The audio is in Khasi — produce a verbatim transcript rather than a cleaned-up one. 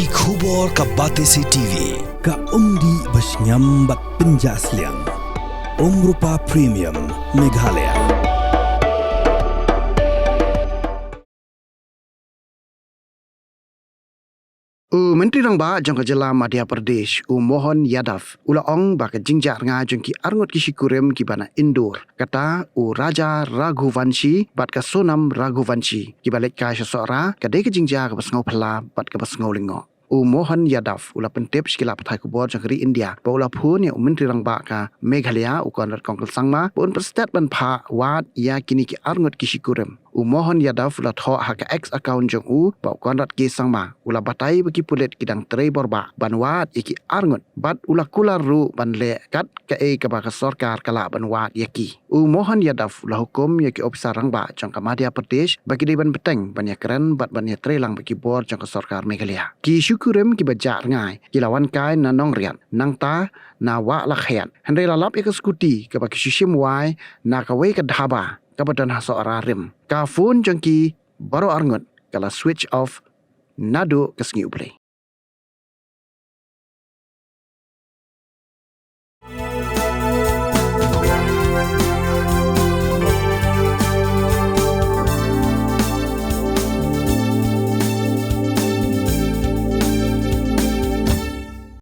Ki khubor ka Batesi T V, ka umdih ba shngiam bad pynjah sliang. Umrupa Premium, Meghalaya. U Myntri Rangbah jong ka jylla Madhya Pradesh, u Mohan Yadav, u la ong ba ka jingjia rngai jong ki arngut ki shikurim kiba na Indore, kata u Raja Raghuvanshi bad ka Sonam Raghuvanshi, kiba leit kai sha Sohra, ka dei ka jingjia kaba sngewphylla bad kaba sngewlyngngoh. U Mohan Yadav u la pyntip sha ki lad pathai khubor jong ka ri India ba u la phone ïa u Myntri Rangbah ka Meghalaya, u Conrad Kongkal Sangma, ba un pynstet ban phah wad ïa kine ki arngut ki shikurim. U Mohan Yadav u la thoh ha ka X account jong u ba u Conrad K Sangma u la batai ba ki pulit ki dang trei borbah ban wad ïa ki arngut, bad u la kular ruh ban leh kat kaei kaba ka sorkar ka lah ban wad ïa ki. U Mohan Yadav u la hukum ïa ki ophisar rangbah jong ka Madhya Pradesh ba ki dei ban bteng ban ïakren bad ban ïatreilang bad ki bor jong ka sorkar Meghalaya. Ki shikurim kiba jah rngai ki la wan kai na Nongriat, nangta na Wah Lakhiat, hynrei la lap ïa ka scooty kaba ki shu shim wai na kawei ka dhaba kaba don ha Sohra rim. Ka phone jong ki baroh arngut ka la switch off naduh ka sngi U Blei.